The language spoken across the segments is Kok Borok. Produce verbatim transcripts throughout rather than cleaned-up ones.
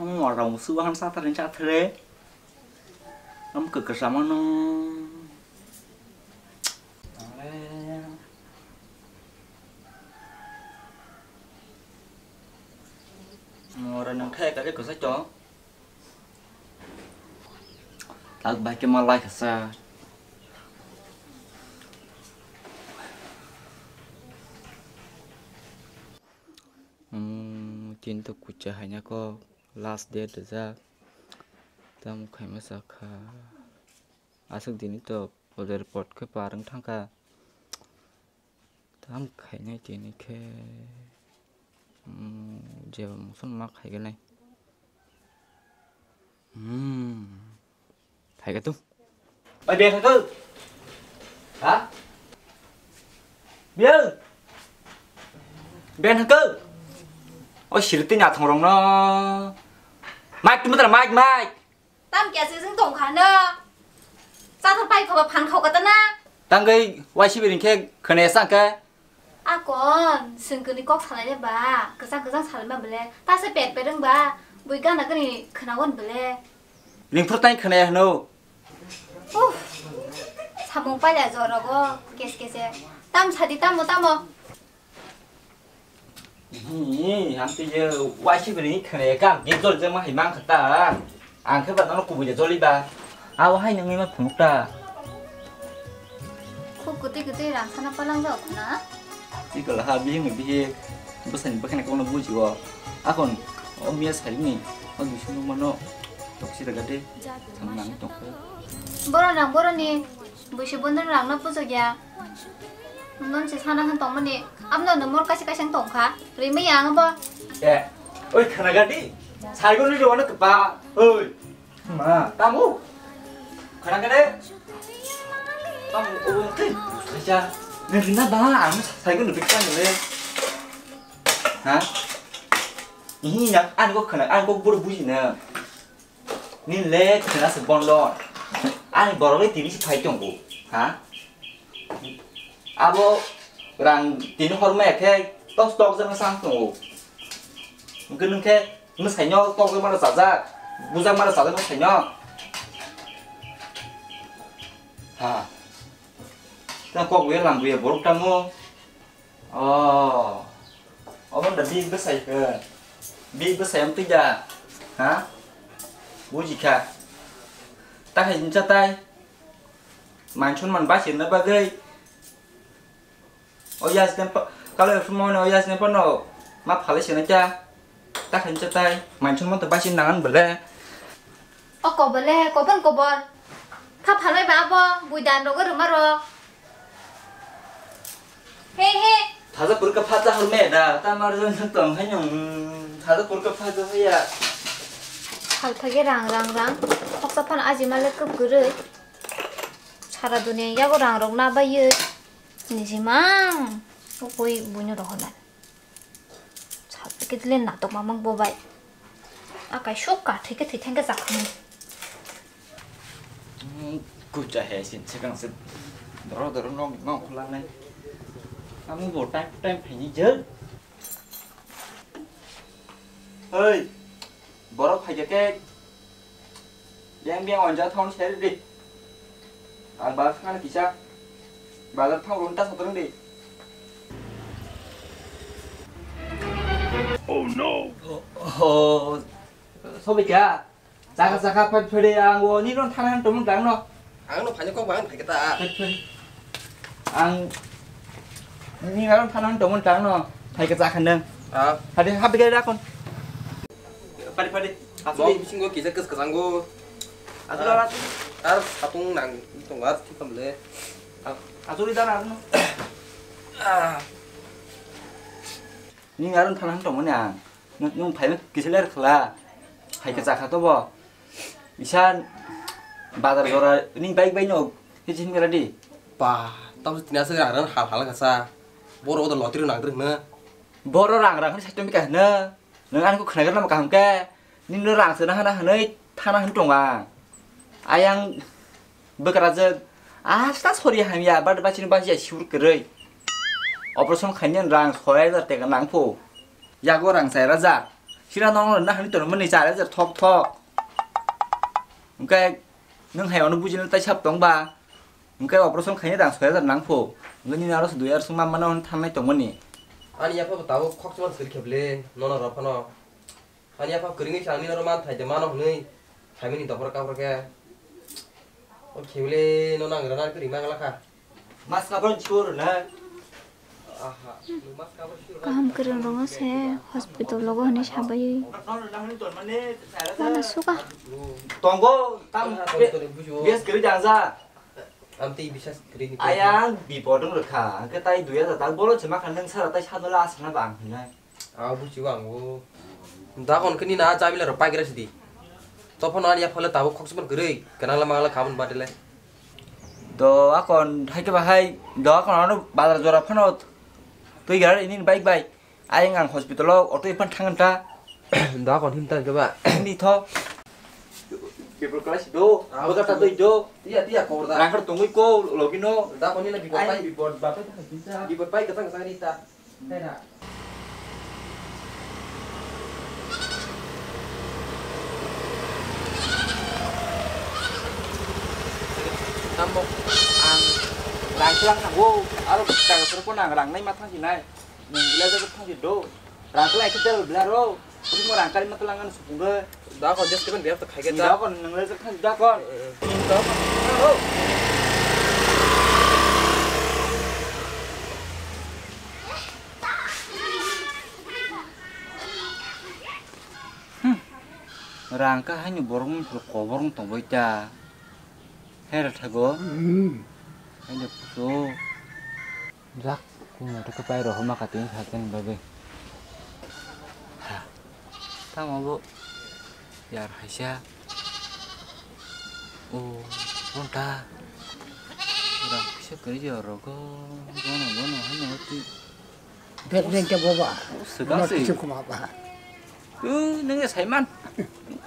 Ora musu bahan satar ni sathre. Am ke kerja mano. Ora nang khai ka ke kerja to. Tak bai ke malai kasa. Hmm, tin to kucha haina ko last date rijak. Tam khaima sakha. Aswk dini to order pot khe parwng thangkha. Tam khainai tini khe, hmm, jeba muson ma khaiganai. Hmm. Phaiga tu. Oi, ben hako. Ha? Biyo. Ben hako. O sirti na thong rong no. Mike tu matra, Mike, Mike. Tam kya se jeng tong kha no. Sa thang pai kho ba phan khau kata na. Tanggai wai si biring khe khane sang khe. Akon, sengkoni kok salai le ba, kwchang kwchang salai ma bele, ta se pet pet wng ba, bui gana gani khwnawan bele. Ringphur tai khwnaya hwno. Uff, samung paila jorogo, kes kese. Tam sadi tamo tamo. Hi, hamti je waisi bini khwnaya kam, gate jol je ma hai mang khata. Ang khe ba nono kubui de joli ba. Abo hai nungwi ma phunuk ta. Khub kwtwi kwtwi rang sana palang jao khuna. Twi kala ha bihik ni bihik. Bwsani bwkhani kokno bujio. Akon o miya saimni o bising mano toksi daga de. Samnang tongkhe. Boro nang boroni buisi bondon rang no pujo gya. Non se sana han tongmani. Amno no mor kaisa kaisa tongkha. Rimai ang bo. Eh, oi khana gadi. Saigo ni rwano kpa. Oi. Ma, tamu. Khana gade. Tamu, o, te. Kaisa. Nang rina ba, ang saigo no bikta nile. Ha? Ihi ya, ang ko khana, ang ko buru buji na. Ni le khana se bondo. Ang borok le tini si phai tongo. Ha? Abo rang tini hor maya khe tos tok jang sang tongo. Hwnkhe nwng khe mwsai no tok jang mano chajak, bujak mano chajak mwsai no. Ha. Tang kok buya lam buya borok tamo. Oh. Obo da big bwsai khe. Big bwsai am twi da. Ha? Buji kha. Ta khai jinsa tai. Man chun man ba sirna bagwi. O yas nem pa, kalo phumoni o yas nem pa no. Ma phale sirna kya. Ta khai jinsa tai. Man chun man to ba sir nangan bele. O kobole, kobon kobor. Kha phalai ba abo, buidan rogo ruma ro. He he. Thaja purka phaja hor me da, ta mar jon tong hai nyong. Thaja purka phaja ya. Phal phage rang rang rang. Khoksa phan aji male kup gurui. Sara dunia yago rang rok na bai ye. Niji mang. Koi buino rohonai. Sal packet le natok mamang bo bai. Akai sok ka thike thithang ke jakhnai. Kucha he sin se kang se. Doro doro nok nok khulak nai. Amu bo time time phaini je. Oi. Borok phai ke. Yang biang anja thon seri di. Ang bazar thangna kisa. Bazar thang run ta satrang di. Oh no. Oh, oh. Sobi kya? Saka saka phat phede ang wo ni ron thana tomon tang no. Ang no phani kok bang phai kata. Phat phede. Ang ni ron thana tomon tang no. Phai kata khandang. Ah. Hade habi gari rakon. Padi padi. Asli. Bok bisingo kisa kes kesango. Asli. Ar satung nang tong ar thik kamle. Asli dan ar no. Ah. Ni ngarang thana tong mani ang. Nung phai kisa ler khla. Hai ke chakha to bo. Isa bazar jora ni bike bai no. Hiji himera di. Pa, tam tina se ngarang hal hal kasa. Boro oda lotri nang dring na. Boro rang rang ni saitom ka na. Nwng ani kok khwnaigwrwng kaham khe, nini rang se nahana hwnwi thana hwn tongo ang. Ayang bwkrajwk, asta sori hamya, bad bachini bachya sur kwrwi. Operation khainani rang soi hajar teka nangphu. Yago rang chai hajar. Sira nong na hani tono mani char hajar thok thok. Hwnkhe nwng hai ono bujina tai sab tong ba. Hwnkhe operation khaina dang soi hajar nang pho. Hwnkhe nini aro se dui hajar song ma mano hwn thangnai tongmani. Ani yapha bo tabuk khokchomani sori kheble nono rw phano. Ani yapha kwrwngwi sa ani noro man thai de mano hwnwi. Phaimani dophor kaphor khe. O khibili no nang rana kwrwi mang lakha. Mas kabon chur na. Aha, mas kabon chur na. Kaham kwrwng rongo se hospital logo hwnwi sabai. Wana suka. Tongo tam. Bes kwrwi dangja. Amtwi bisas kwrwi ni. Ayang bipodong rwkha. Hwnkhe tai duya jata bolo chwma kha nwng sara tai sadola asana bang hwnwi. Ah, bujigo ang o. Da kon kini na jamila rok paikra sidi. Tophano ani yaphale tabuk khokchopon kwrwi, kenangla mangla khamon badele. Do akon haike bahai, do akon ano bazar jora phano twi gara ini bike bai. Ayang ang hospital o auto ipan thangan ta. Do akon himta ke ba. Ini tho. Bipol kelas do, ah, boga ta twi do. Tiya, tiya, kobor da. Rakhar tongwi ko logino. Da kon ni na bipol pai. Bipol bapai ta bisa. Bipol pai kata kata ni ta. Tamo ang rang kelang nanggo, aro jaga soro ko nang rang nai ma thang sinai. Nung gila jaga thang sido. Rang kelang ikhe tel bela ro. Kusuk mo rang kali ma telang ano supung re. Da kon just kemen biar tak khai ke da. Da kon nung le jak thang da kon. Da kon. Oh. Hmm. Rang kha haino borok wngkha kobor wng tongbai ta. Hera thago. Hmm. Haino kuso. Jak, kung moto khe pai rohorma kha tini sakhe ni bagwi. Ha. Tamo bo yar haisa. O, bonta. Rang kisa kwrwi je orogo. Bono, bono, haino twi. Bek bek ke boba. Swkang se. Kisa kuma ba. O, nang ya saiman.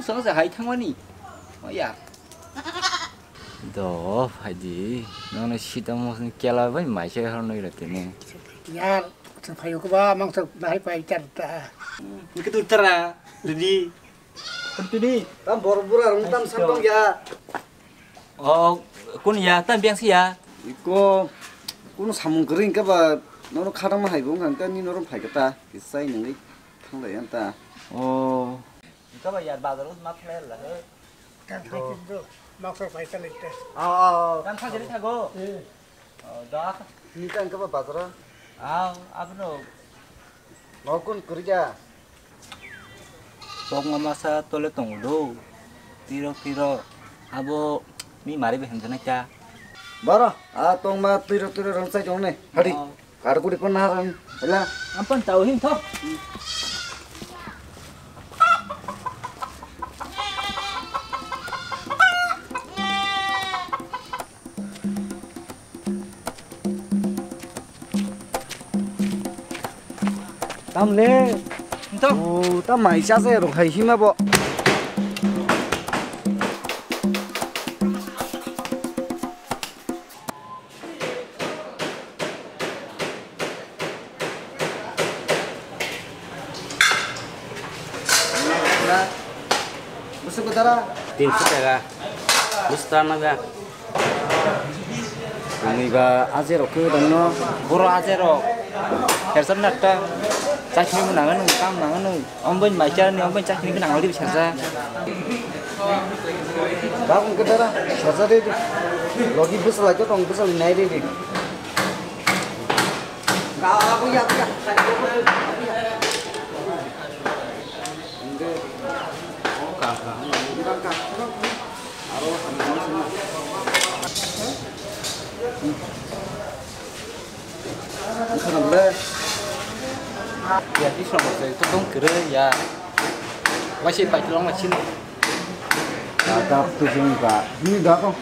Swkang se hai thangmani. O ya. Do, phaidi. Nang sita mosni kela bai mai se hor noi rate ne. Yar, sa phayo ko ba mang sa dai pai tar ta. Niki tu tara, didi. Kuntuni. Tam bor bura rung tam sam tong ya. Oh, kun ya, tam biang si ya. Iko, kun samung kering ka ba, nono khadang ma hai bung kan ka ni nono phai ka ta, kisai nang thang lai an ta. Oh. Ka ba ya bazar ut mak lai la he. Kan thang kin do, mak sa phai ta lai ta. Oh, oh. Kan thang jeri thago. Eh. Oh, da. Ni kan ka ba bazar. Ah, abno. Mau kun kerja. Tokma masa tole tongo do. Tiro tiro abo mi mari be hemjana kya? Bara, a tongma tiro tiro rang sai tong ne. Hadi. Oh. Kar kuri pon na ran. Hela. Ampan tau hin tho. Tamle. Ntok. Oh, ta mai cha se ro hai hima bo. Busu kutara? Tinso taka. Busu tara naga. Ani ba aje rok khe dong no. Boro aje rok. Hersan natta. Chakri mo nangan, kam nangan. Omboi mai char ni, omboi chakri khe nang odi bisa sa. Ba ung kutara? Saja de. Logi busu lai to tong busu nai de. Ya, di sana saya itu dong kira ya. Masih pakai long masih. Ada tu sini pak. Ini dah kok.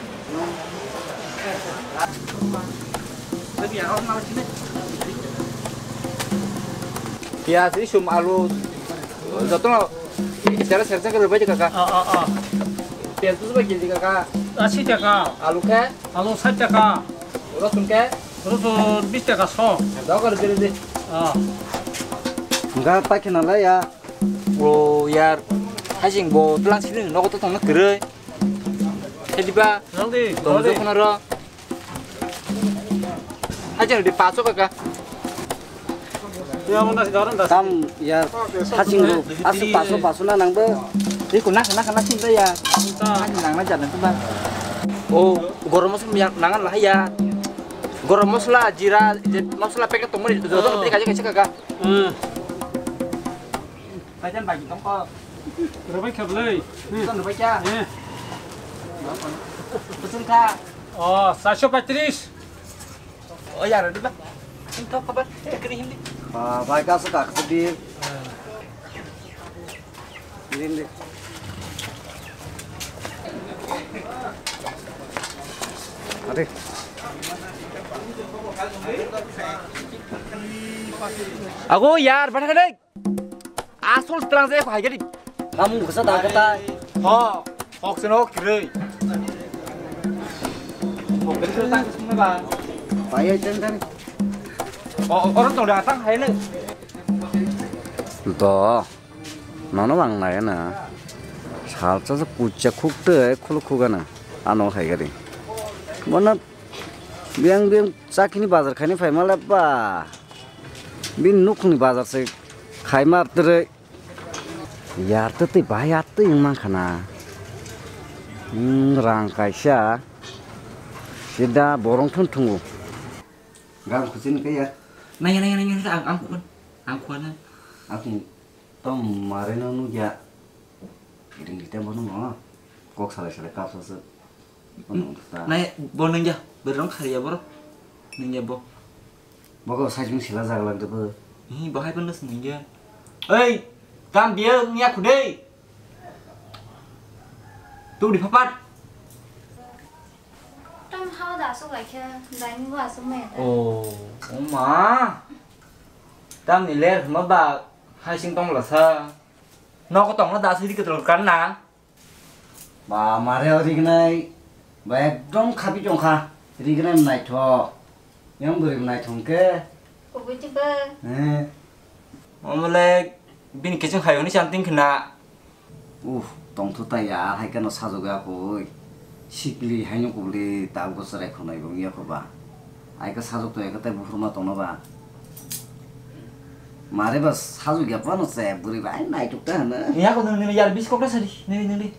Piyaj, isum, alu, jotono sera sera khe rwbai di kaka. Oh, oh, oh. Piyaj bwswk bai kg kaka? Asi taka. Alu khe? Alu sait taka. Rosun khe? Rosun bis taka so. Dok ar beri di. Oh. Enggak pakai nalai ya. Bro, yar, hajing bo tlang sini nogo to tongna kwrwi. Hediba, Nang di, tong nang di. Jokhon ro. Hajing di paso kaka. Ya, mo nasi daran das. Tam, yar, hajing bo, aswk paso, paso na nang bo. Di kuna, kana, kana sini ya. Ta. Hajing nang na jalan tu ba. Oh, gorom masala yang nangan lah ya. Gorom masala, jira, je, masala packet tong mari, jodoh Oh. Nanti kaji kaji kaka. Hmm. Pajan bagi tongko. Rubai khablai. Bukan rubai kya? Eh. Pesan kha. Oh, satu paitris. Oh ya, rubai. Ini kau kabar? Eh, kini hindi. Ah, baik, kasih kak, sedih. Hindi. Ade. Ago yar, bana kadai. Asol tlang je ko haigari. Kamu kesa ta kata. Ho, hok seno kirei. Hok seno ta kesung ba. Pai ai ten ten. O, orang tong da tang hai ne. To. Nono bang nai na. Salsa se kucha khuk te khulu khuk ana. Ano haigari. Mana biang biang chakini bazar khani phai mala ba. Bin nukni bazar se khai mar tere. Yar twi twi bai yar twi wng mankha na. Hmm, rang kaisa. Sida borong thun thungo. Gam khusin kaya. Naya, naya, naya, ang, ang kuan. Ang kuan. Aku tom mare no nugya. Ring kita bono mo. Kok salai salai kapsa se. Nai, bo nungya, berong khariya boro. Nungya bo. Boko sajung sila jaga lagde bo. Hi, bo hai pano nungya. Ei, kam dia nungya khudei. Tu di papat. Tam hao da asuk laikha, dai ni bo asuk me. Oh, oma. Tam ni ler ma ba hai sing tong la sa. Noko tong la da sidi ketel kan na. Ba, mare o rignai, ba, ekdom khapi tongkha, rignai naithok, yang bwrwi naithok khe. Kubui twibo. Eh. Omole bini kiching hai hwnwi chan ting khna. Uff, tongthu ta ya, hai kheno sajagwi akoi. Sikli haino kubuli ta bo chwrai khwnai bo wngya kho ba. Ai khe sajak tong ya khe tei buphurma tongno ba. Mare ba sajak ya phano se bwrwi ba ai naituk ta hwno. Nya ko nung nini yar bis kok ta sadi. Nini nini.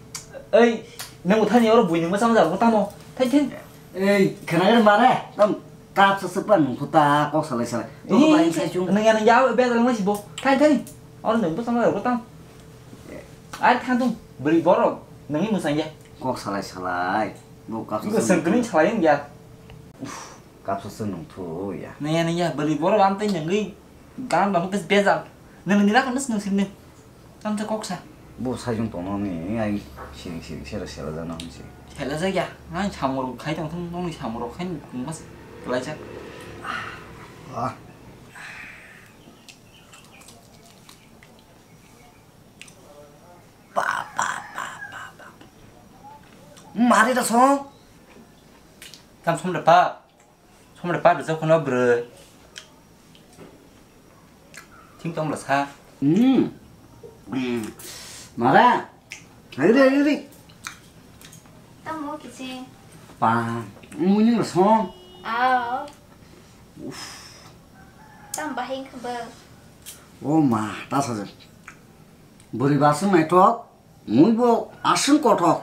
Ei, nung uthani oro bui nung bwsang jar ko tamo. Thai thai. Ei, khana gari mare. Tam kap sa sepan nung khuta kok salai salai. Ih, nung ya nung ya be dalang si bo. Thai thai. Oro nung bwsang jar ko tam. Ai thang tung bwrwi borok nungni mwsang ya. Kok salai salai. Bo kap sa. Sengkring salai ya. Kapsa se nung thu ya. Naya naya, bali boro am tei nungwi gan bang bes bejal. Nung ni rakha nus nung sini. Tam te koksa. Bo sajung tongno ni ai siring siring sera sera jana hwnsi. Sela jagya, nang samoro khai tong thung nong ni samoro khai nung mas kelai jak. Ah. Pa pa pa pa pa. Mari da song. Tam som da pa. Somre pa rwchap kheno bwrwi. Thing tong bwla sa. Hmm. Hmm. Mara. Hai re, hai re. Tamo kisi. Pa. Muni bwla song. Ao. Uff. Tam bahing khe bw. O ma, ta sa je. Bwrwi ba swng naithok. Mui bo aswng kothok.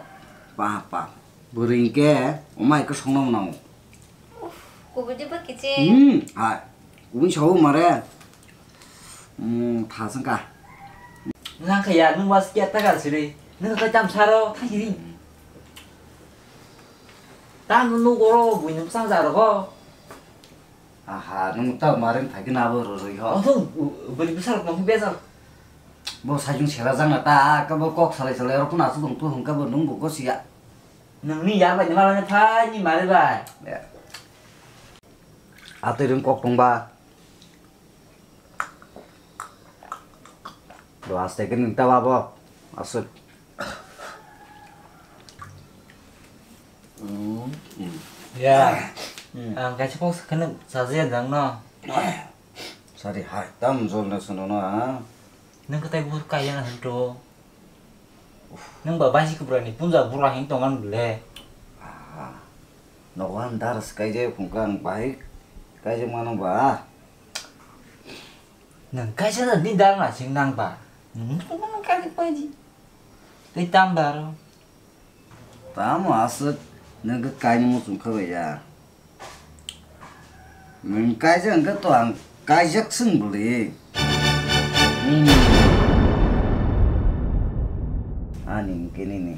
Pa, pa. Bwrwi hinkhe omai khe songno mwnao. Uff, kubui de ba kiching. Hmm, hai. Kubui sao mare. Hmm, tha sangka. Nang khe ya, nung was kya ta gal siri. Nung khe tam saro, tha siri. Ta nung nung goro, bui nung sang jaro go. Aha, nung ta maring phai khe nabo rw rwi ho. Othong, bwrwi bwsarok nang bejal. Bo sajung sera jang na ta, ka bo kok salai salai rok na sudong tu hung ka bo nung bo gosia. Nungni ya bai ni malani phai ni mari bai. Ya. Atwi rung kok tong ba. Do aste khe nung ta ba bo. Aswk. Mm, mm. Ya. Mm. Ang kaisa kok sakhano sajaya dang no. Sari hai tam jol na sono no ha. Nang katai buhur kaya na hento. Nang ba basi kubra ni punja bura hing tongan bule. Ah, nogo han daras kaijak phungka ang bahai kaijak mano ba. Nang kaisa na din dar na sing nang ba. Nang mutung nang kaijak paji. Tei tam baro. Tamo aswk nwng khe kainwi muchung kha bai ya. Nwng kaijak hwnkhe to ang kaijak swng bwlwi. Hmm. Ani hwnkhe nini.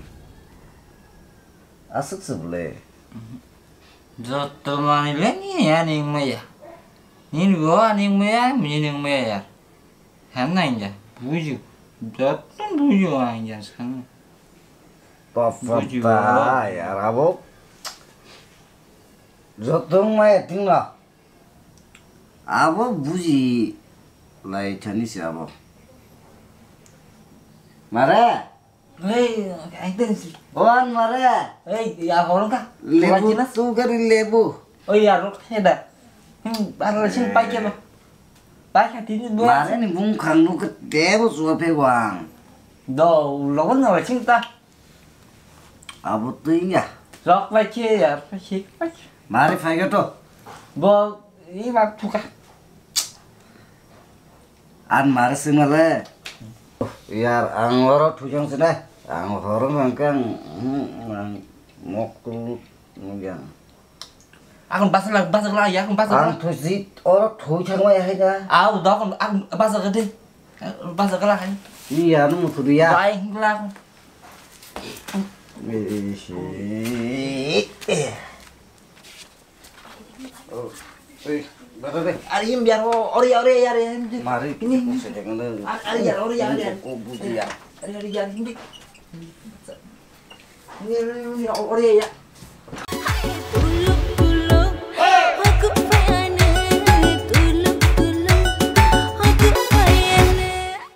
Aswk se bwlwi. Joto manwi le nini ani wngmaya. Nini bo ani wngmaya, nini wngmaya ya. Hanna inja, buju. Joto buju ang inja sana. Buju. Papa, yar abo. Joto wngmaya tingno. Abo buji lai thani se abo. Mare? Hei, aiteng si. Wan mare. Hei, ya horong ka. Lebu tu gari lebu. Oh ya, rok heda. Hmm, arla sing pai ke ba. Pai ka tini bo. Mare ni bung khang nu ke tebo suwa pe wang. Do, logon na sing ta. Abo twi ya. Rok pai ke ya, pai ke, pai ke. Mare phai ga to. Bo, i ba thuka. An mare singale. Yar ang oro thujang sina. Ang horong ang kang, hmm, ang mokul nujang. Akon basa lag, basa lag, ya akon basa lag. Ang thusi oro thui thangma ya hai da. Au, dokon, akon basa lag de. Basa lag hai. Iya, nu mutu ya. Bai, lag. Eh, eh, eh. Oh, eh, bata de. Ari im biar, oh, ori, ori, ari im. Mari, ini, ini. Ari, ari, ori, ari, ari. Kok buji ya. Ari, ari, ari, ini. Ini, ini, ini, ori, ya.